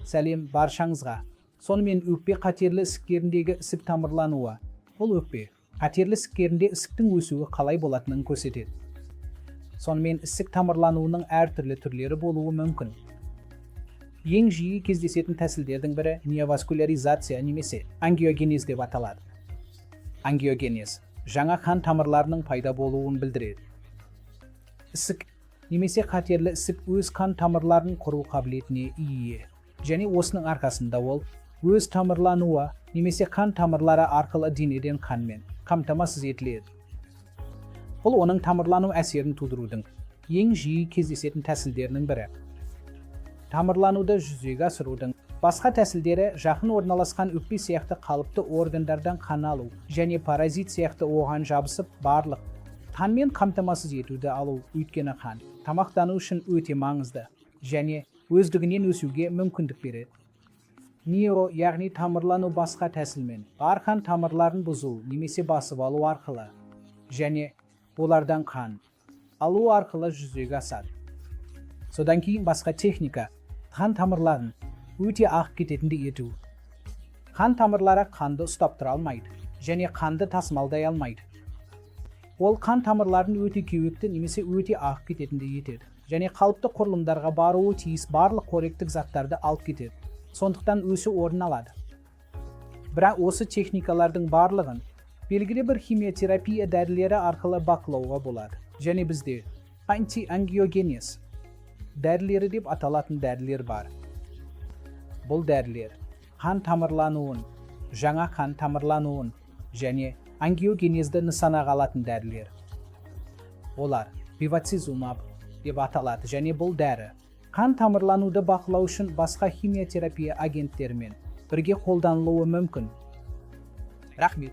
Сәлем баршаңызға! Сонымен, өкпе қатерлі ісіктеріндегі ісік тамырлануы. Бұл өкпе қатерлі ісіктерінде ісіктің өсуі қалай болатынын көрсетеді. Сонымен, ісік тамырлануының әртүрлі түрлері болуы мүмкін. Ең жиі кездесетін тәсілдердің бірі неоваскуляризация немесе ангиогенез деп аталады. Ангиогенез жаңа қан тамырларының пайда болуын білдіреді. Ісік немесе қатерлі ісік өз қан тамырларын құру қабілетіне ие және осының арқасында ол өз тамырлануы немесе қан тамырлары арқылы денеден қанмен қамтамасыз етіледі. Бұл оның тамырлану әсерін тудырудың ең жиі кездесетін тәсілдерінің бірі. Тамырлануды жүзеге асырудың басқа тәсілдері жақын орналасқан өкпе сияқты қалыпты органдардан қан алу және паразит сияқты оған жабысып, барлық қанмен қамтамасыз етуді алу, өйткені қан тамақтану үшін өте маңызды және өздігінен өсуге мүмкіндік береді. Нео, яғни тамырлану басқа тәсілмен бар қан тамырларын бұзу немесе басып алу арқылы және олардан қан алу арқылы жүзеге асады. Содан кейін басқа техника қан тамырларын өте ағып кететіндей ету. Қан тамырлары қанды ұстап тұра алмайды және қанды тасымалдай алмайды. Ол қан тамырларын өте кеуекті немесе өте ағып кететіндей етеді және қалыпты құрылымдарға баруы тиіс барлық қоректік заттарды алып кетеді, сондықтан өсу орын алады. Бірақ осы техникалардың барлығын белгілі бір химиотерапия дәрілері арқылы бақылауға болады және бізде антиангиогенез дәрілері деп аталатын дәрілер бар. Бұл дәрілер қан тамырлануын, жаңа қан тамырлануын және ангиогенезді нысанаға алатын дәрілер. Олар бевацизумаб деп аталады және бұл дәрі қан тамырлануды бақылау үшін басқа химиотерапия агенттерімен бірге қолданылуы мүмкін. Рахмет.